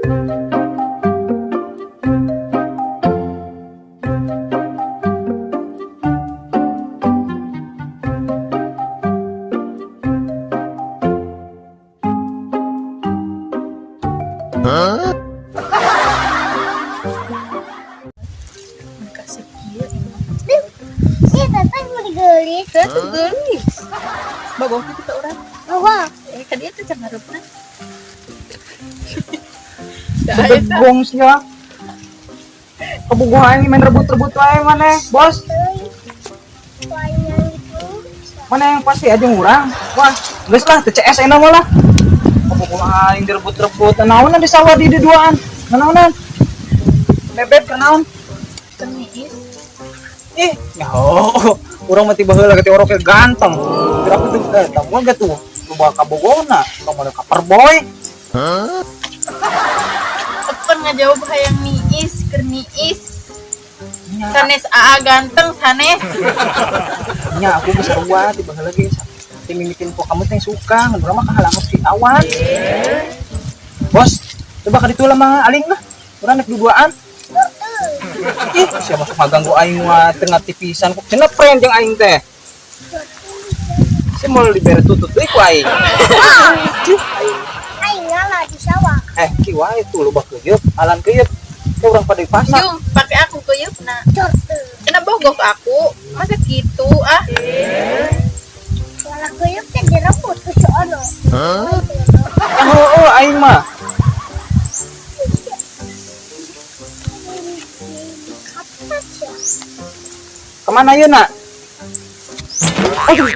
Kasih kieu. Ih, teteh mau digeulis. Teu tuh geulis. Bogoh kitu ka urang. Wah, Eh, ka dieu teh can ngareupna. Da eta. Bedegong sia. Kabogoh aing main rebut-rebut wae maneh, Bos. banyak itu. Mana yang pasti aja ngurang. Wah, geus lah teu CS ayeuna mah lah. Kabogoh aing direbut-rebut. Naonan di sawah di duaan. Naonan? Bebek naon? Teu niis. Ih, nyaho. Urang mah tiba heula ge oroknya ganteng. Kira aku tuh eta mah ge tuh loba kabogona, urang mah kaper boy. Tepen ngajawab hayang niis, keur niis. Nya, Sanes aa ganteng sanes. nya aku geus sarua tiba heula ge. Ti mimitin po kamu teh suka, ngan urang mah kahalangan si awan. Bos, coba ka ditu lah mah aling lah. Urang nek duduaan. Ih, sia masuk ngaganggu aing mah tengah tipisan kok cenah friend jeung aing teh. Sia mau dibere tutut deui ku aing. Cih, aing. Aing ngalah di sawah. Eh, ki wae tuh loba keuyeup, alan keuyeup. Teh urang pada di pasar. Jung, pakai aku keuyeup-na. Corte. Kena bogoh ke aku. Masa gitu ah? Kalau kuyuk teh direbut ku si Ono. Yang heueuh aing mah. Kapan sih? Kemana yeuna? Aduh.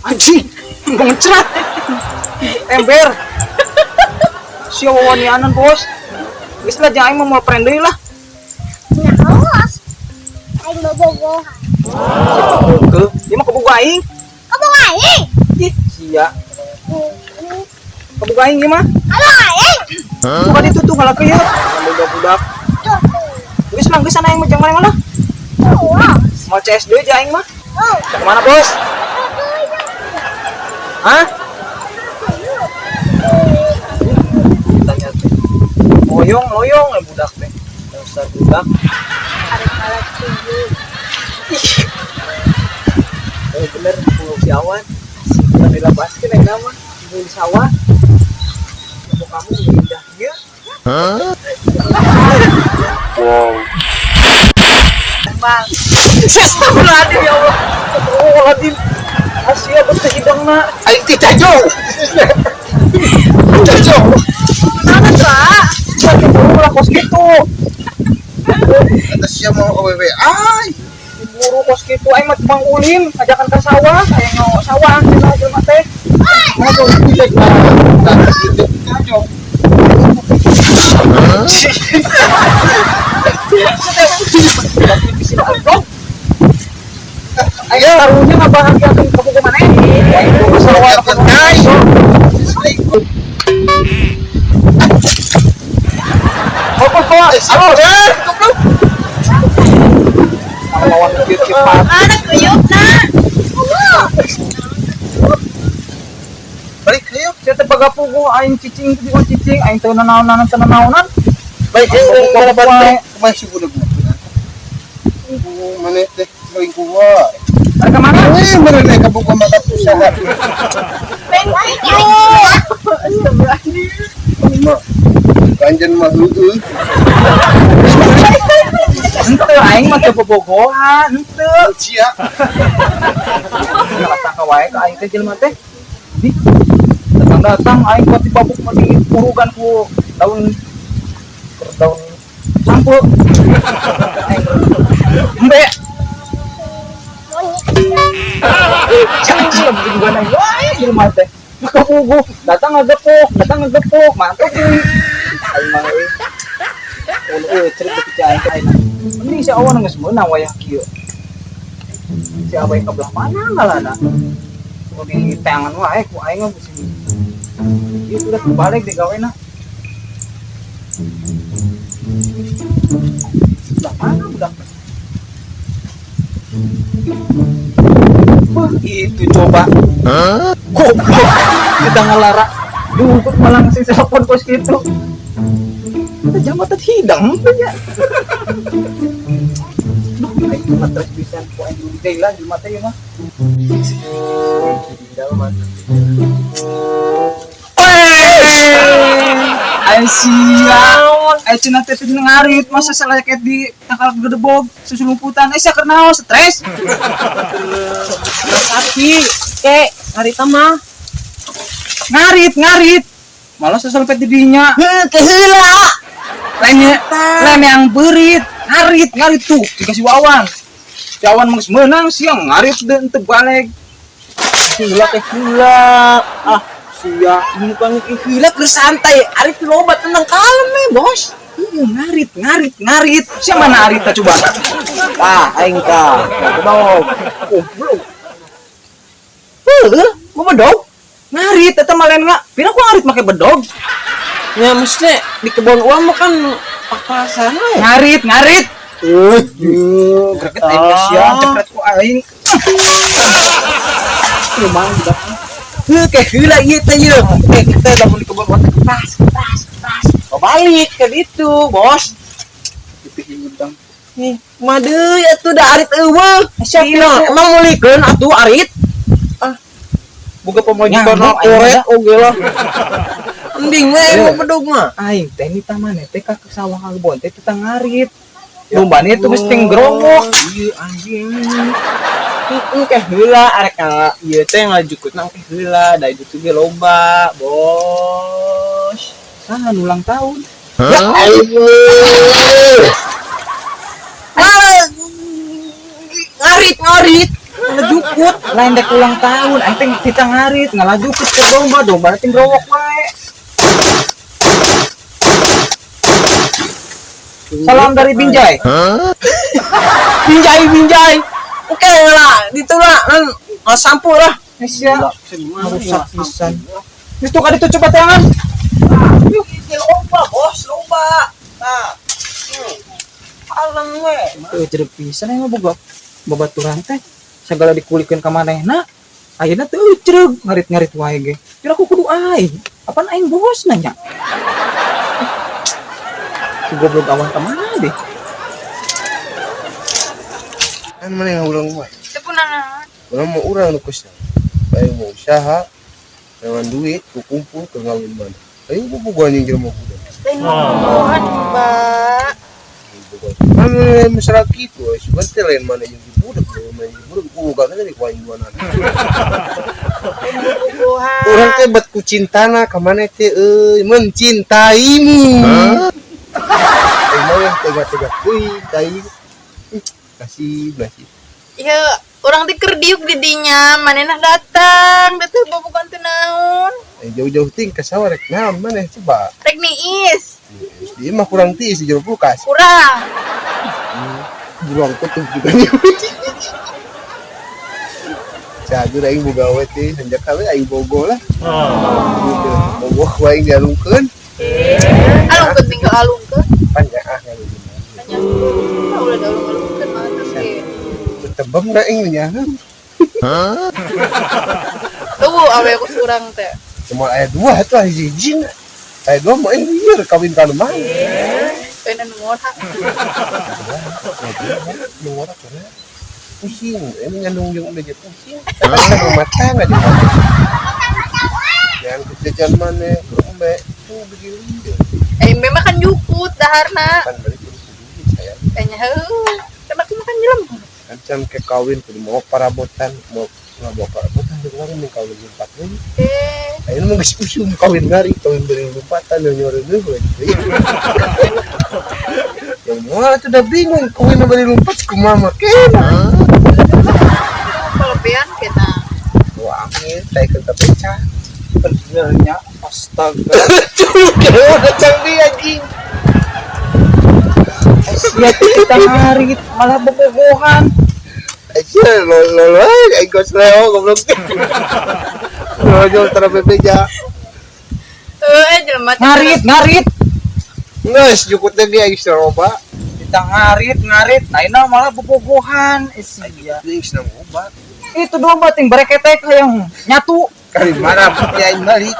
Anjing, ngecrat. Ember. Sia wawanianan, Bos. Geus lah jeung aing mah moal friend deui lah. Nah, awas. Aing bobogohan. Ke, ieu mah kabogoh aing. Kabogoh aing. Ih, sia. Kabogoh aing ieu mah. Kabogoh aing. Bukan itu tuh ngalah keuyeup. Budak-budak. Corte. Geus lah, geus sana aing mah jeung maneh lah. Awas. Mau CS deui aja aing mah. Oh, Kemana, Bos? Hah? Tanya teh. Loyong, loyong eh budak teh. Dasar budak. Arek malah tuyul. Ih. Oh bener, pulau si awan. Bukan dilapaskeun aing nama. Di sawah. Kamu kamu indah ieu. Bang. Astagfirullahaladzim ya Allah. Astagfirullahaladzim. Asia betul hidungna. Aing ti cajo. Cajo. Kenapa tuh, ah? Sia diburu lah kos gitu. Kata sia mau awewe ai. Diburu kos gitu aing mah cuma ulin ajakan ke sawah, aya ngao sawah cenah jelema teh. Mau dong tidak nah. Gitu cajo. Ayo taruhnya ngabahagiakeun kabogoh maneh. Aing ke sawah Kai. Kok kok Halo, eh, goblok. lawan kieu cepat. Mana keuyeup-na? Balik ayo. Sia teh pagapuguh aing cicing di cicing aing teu nanaonan teu nanaonan. Balik ayo Aing balik wae. Kumaha si budak mah? Maneh teh selingkuh wae. Ada kemana? Eh, mana teh kabogoh mah usaha. Thank you. Astagfirullahaladzim. Mah. Kanjen mah heueuh. Henteu aing mah teu bobogohan, henteu. Sia. Salah sangka wae ka aing teh jelema teh. Di datang-datang aing kuat dibabuk mah di urugan ku daun daun sampo. Aing embe. Canci lah begitu juga aing wae jelema teh. Kapuguh, datang ngegepuk, datang ngegepuk, mantap deui. Aing mah euy. Euy, cerit beuki aing teh aing. Mending si awan geus meunang wayah kieu. Si abai ka belah mana ngalana? Kudu di tangan wae ku aing mah bisi. Ieu udah kebalik deh gawena. Belah mana budak? Wah, itu coba. Goblok. Kita ngalara. Dukut malah ngasih telepon kos gitu. Kita jambatan hidang ya. Duh, aing mah terus bisa ku aing deui lah jelema teh ieu mah. Ay sia, ay cenah teh teu ngarit masa salah kayak di tangkal gedebog susulumputan. Eh sia keur naon stres? Sapi, kek, ngarita mah. Ngarit, ngarit. Malah seselpet di dinya. Heuh, ke heula. Lainnya, lain yang berit, ngarit, ngarit tuh dikasih Wawan. Si Wawan mah geus meunang siang ngarit dan teu balik. Heula teh heula. Ah, Sia, bukan heula keur santai. Ari teh loba tenang kalem we, Bos. iya ngarit, ngarit, ngarit. Siapa mana arit tah coba? Ah, aing ka. Bedog. Goblok. Heuh, gua bedog. Ngarit eta mah lain nggak. Pira ku ngarit make bedog. Ya maksudnya di kebun uang mah kan papasan we. Ngarit, ngarit. Eh, Greget aing ka sia, cepret ku aing. Lumayan budak. Heuh, ke heula ieu teh ieu. Eh, kita lamun di kebun uang teh kepras, kepras, kepras. Oh, balik ke ditu, Bos. Itu hidang. Nih, mah deui atuh da arit eueuh. Siapa Dina, itu? emang meulikeun atuh arit? Boga pamajikan Nyamuk, aing korek ada. oge lah. Mending we mau bedog mah. Aing teh nita maneh teh ka sawah ka kebon teh teu ngarit. Dombanya itu mesti ngerowok. Iya anjing. Heeh, ke heula arek ka ieu teh ngajukutna ke heula, da itu ge loba, Bos. Saha nu ulang tahun? Ya Allah. Malah ngarit ngarit ngejukut. Lain dek ulang tahun, aing teh tita ngarit, ngalajukut ke domba, domba teh ngerowok wae. Salam dari Binjai. Binjai binjai. Oke lah, ditu lah, kan sampu lah. Sia, rusak pisan. Geus tuh ka ditu coba teangan. Loba, Bos, loba. Nah. Kalem we. Teu jeruk pisan aing mah boga babaturan teh. Sagala dikulikeun ka manehna, ayeuna teu eucreug ngarit-ngarit wae ge. Kira aku kudu aing. Apaan aing bos nanya? Si goblok awan ka mana deh? Kan mana yang ulang mah? Teu punana. Urang mau urang nu kesel. Aing mau usaha, dengan duit, ku kumpul ke ngawin mana. Aing bobogohan jeung jelema budak. Lain bobogohan coba. Mana masalah kitu, sugan teh lain mana jeung si budak, mana jeung budak, ku boga teh di ku aing duanana. Bobogohan. Urang teh bet ku cintana ka maneh teh euy, mencintaimu. Aing mah weh tega-tega teuing ka aing. Ih, kasih nasib. Iya, urang teh keur diuk di dinya, manehna datang, da teu bobogohan teh naon. Jauh-jauh ting ka sawah rek naon maneh coba. Rek niis. Dia mah kurang tiis di jero kulkas. Kurang. Buruang kutub juga nih. Cagur aing boga we teh, sanjak we aing bogo lah. Gitu. Bogo ku aing dialungkeun. Alungkeun tinggal alungkeun. Pan ya ah ngalungkeun. Tanya. Ulah da alung-alungkeun mah terus ge. Tebem da aing nyaheun. Eueuh awe ku surang teh. Cuma aya dua atuh hiji-hiji. Aya dua mah aing lieur kawin ka nu mah. Lain anu ngora. Nu ngora karena pusing, ini ngandung jeung udah jadi pusing. Tapi kan rumah tangga di mana? Yang jajan mana, embe, tuh begini. Eh, memang kan jukut daharna. Kan balik kudu duit sayang. Kayaknya heuh. Kan aku makan jelema. Kan can ke kawin kudu mau parabotan, mau nggak bawa parabotan jeung urang mending kawin lompat deui. Eh, Ayeuna mah geus usum kawin ngari, kawin beri lompatan nyoreun deui. Ya moal atuh udah bingung kawin bari lompat kumaha makena. kelebihan kita. Wah, angin taikeun ka beca. Benernya astaga. Udah canggih anjing. Sia kita ngarit malah bobogohan. Aja lo lo lo aing gos leo goblok. Lo jual tara bebeja. Eh, jelema teh. Ngarit, ngarit. Geus jukutna ge aing loba. Kita ngarit ngarit, ayeuna malah bobogohan. Eh sia. Ini senang obat. Itu domba ting bareketek hayang nyatu. Kali mana putih aing balik.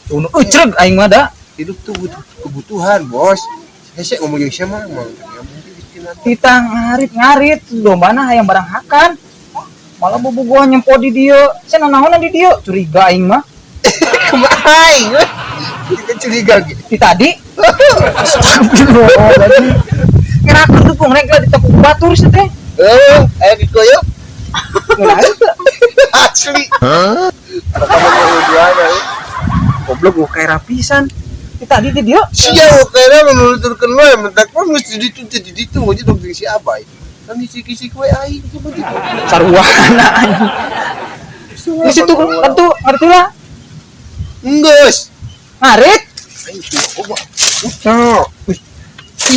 Uno ucreg aing mah da. Hidup tuh butuh kebutuhan, Bos. Hese ngomong jeung siapa mah? Ya mungkin istilah. Kita ngarit ngarit dombana hayang barang hakan. Malah bobogohan nyempo di dieu. Cenah naonan di dieu? Curiga aing mah. Kumaha aing? Kita curiga gitu. Ti tadi. Astagfirullahaladzim. Ngerakeun tuh pung rek lah ditepuk batur sih teh. Eh, aya dikoyok. Ngeunaheun teu? Asli. Rekaman mau dua euy. Goblok gua kayak rapisan. Ti tadi ti dieu. Sia kira menuturkeun we mentak mah geus di ditu teh di ditu aja dong si abai. Kan isi-isi kue aing coba gitu. Sarwana anjing. Di situ tentu ngerti lah. Enggeus. Ngarit. Aing sih obat. Ucok. Wih.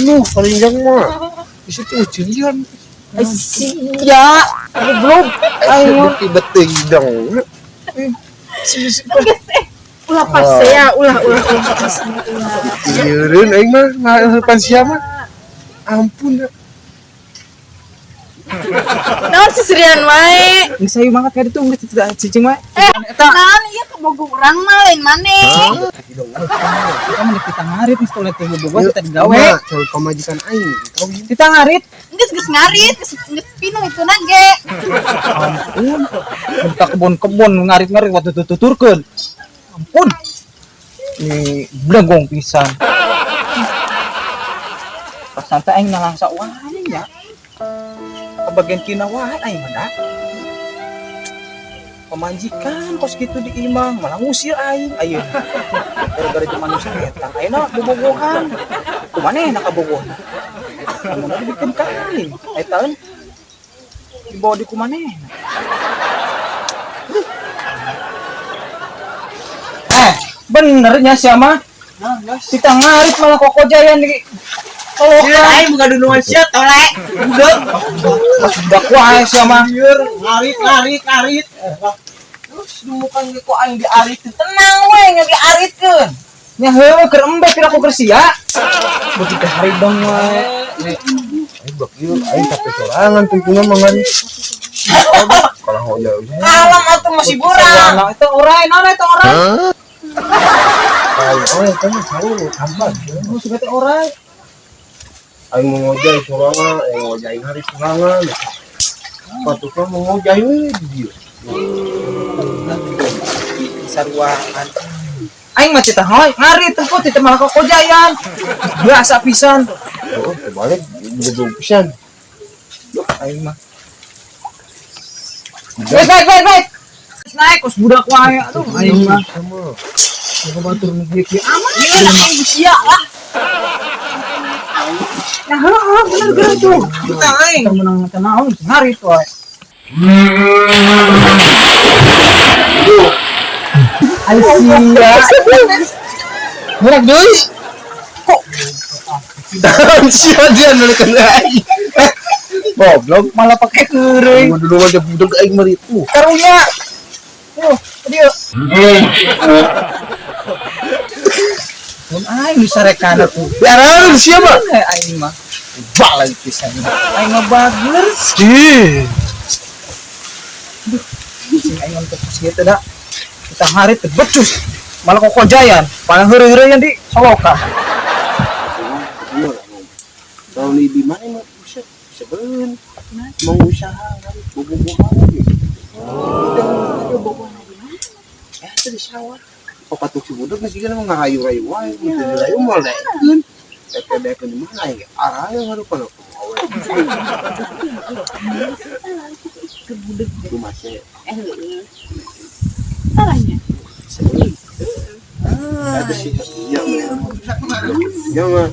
Ini paling mah. Di situ cirian. Ay, sia. Goblok. Aing Aing mah. bukti beteng dong. Ulah pasea, ulah ulah ulah pasea. Nyeureun aing mah ngahepan sia mah. Ampun. Naon seserian wae. Geus hayu mangkat ka ditu geus cicing wae. Eh, naon ieu kabogoh urang mah lain maneh. Kamu nih kita ngarit mesti lihat bobogohan kita digawe. Calon pamajikan aing. Tahu gitu. Kita ngarit. Geus geus ngarit, geus geus pinuh itu ge. Ampun. Kita kebon-kebon ngarit-ngarit waktu tuturkeun. Ampun. Ini blegong pisan. Pas santai aing nalangsa wae nya. Kebagian kina wae aing mah da. Pemajikan kos gitu di imang malah ngusir aing ayeuna. Gara-gara jeung manusia eta ayeuna bobogohan. Kumaneh kabogohna? Amun dibikin ka aing. Aya taeun dibawa di kumaneh. Eh, benernya siapa? Kita ngarit malah kokojayan di Tolokan. Aing bukan dunungan sia tole. Budak. Budak wae siapa? Ngarit ngarit ngarit. Terus dumukan ge ku aing diaritkeun. Tenang we nya diaritkeun. Nya heueuh keur embe pira ku keur sia. Beuki ka hari dong wae. Aing bak ieu aing capek sorangan tungtungna mah ngarit. Kalau hoja Kalem atuh masih burang. Nah, itu orai, naon eta orai? Aing oh eta mah saur tambah. Oh, suka teh orai. Aing mau ngojay sorangan, aing ngojay hari sorangan. Patutna mau ngojay we di dieu. Saruaan. Aing mah cita hoy, ngarit teh teh malah kokojayan. Biasa pisan. Oh, terbalik goblok pisan. Aing mah. Wait, wait, wait, wait. Naik kos budak wae aduh aing mah. Sama. Boga batur nu kieu aman. Ieu aing sia lah. Nah, heuh, bener geura tuh. Kita aing. Teu meunang teh naon ngarit wae. Ai sia. Murag deui. Kok sia dia nulikeun aing. Goblok. Malah pakai heureuy. Mau dulu aja budak aing mari. Karunya. Tuh, dia. Mun aing disarekan atuh. Biaran sia mah. Eh, aing mah balik pisan. Aing mah bager. Ih. Sing aing untuk kieu da. Kita ngarit teu becus. Malah kokojayan, paling heureuy-heureuyan di Soloka. Tahun di mana mah bisa seben mau usaha kan bobo-bobohan gitu. Eh, itu di sawah. Kok patuk si budak geus sigana mah ngarayu-rayu wae, mun teu dirayu moal daekeun. Daek daekeun di mana ya? Arah yang harupan aku awe. Rumah saya. Eh, salahnya. Ada sih. Iya, ya mah.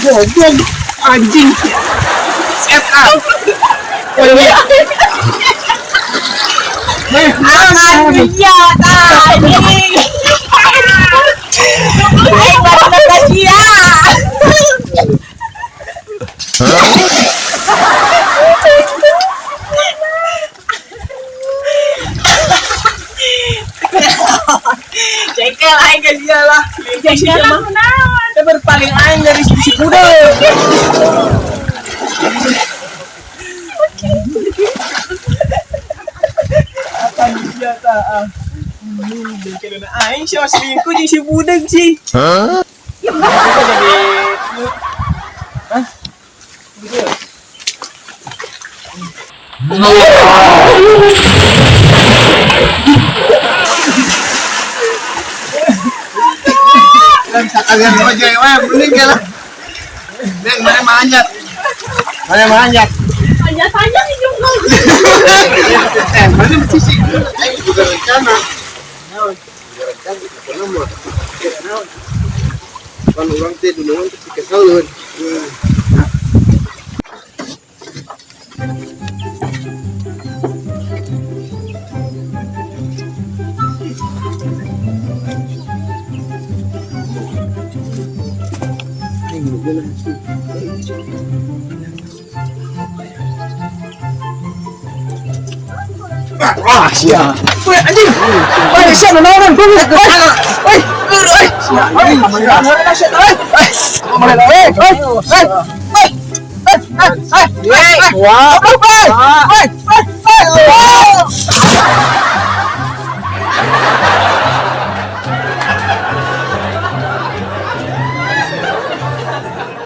Goblok anjing. Setan. Oh iya. Iya, tadi. Aing baru sia. Jengkel aing ka sia lah. Jengkel lah kunaon? Teh berpaling aing dari si budak. Apa dia ta? Ah. Jengkel na aing siya selingkuh jeung si budak sih. Hah? Jadi Hah? Gitu. Kalian sama cewek, mending kalah. Neng, mana manjat? Mana manjat? Tanya-tanya nih juga. Eh, mana mesti sih? Aing juga rencana. Juga rencana, pokoknya mah. Kan urang teh duluan teh kesel. Ah, sia. Woi, anjing. Woi, sia nanaonan? Woi, woi. Woi, sia. Woi, mana sia? Woi. Mana woi? Woi. Woi. Woi. Woi. Woi. Woi. Woi.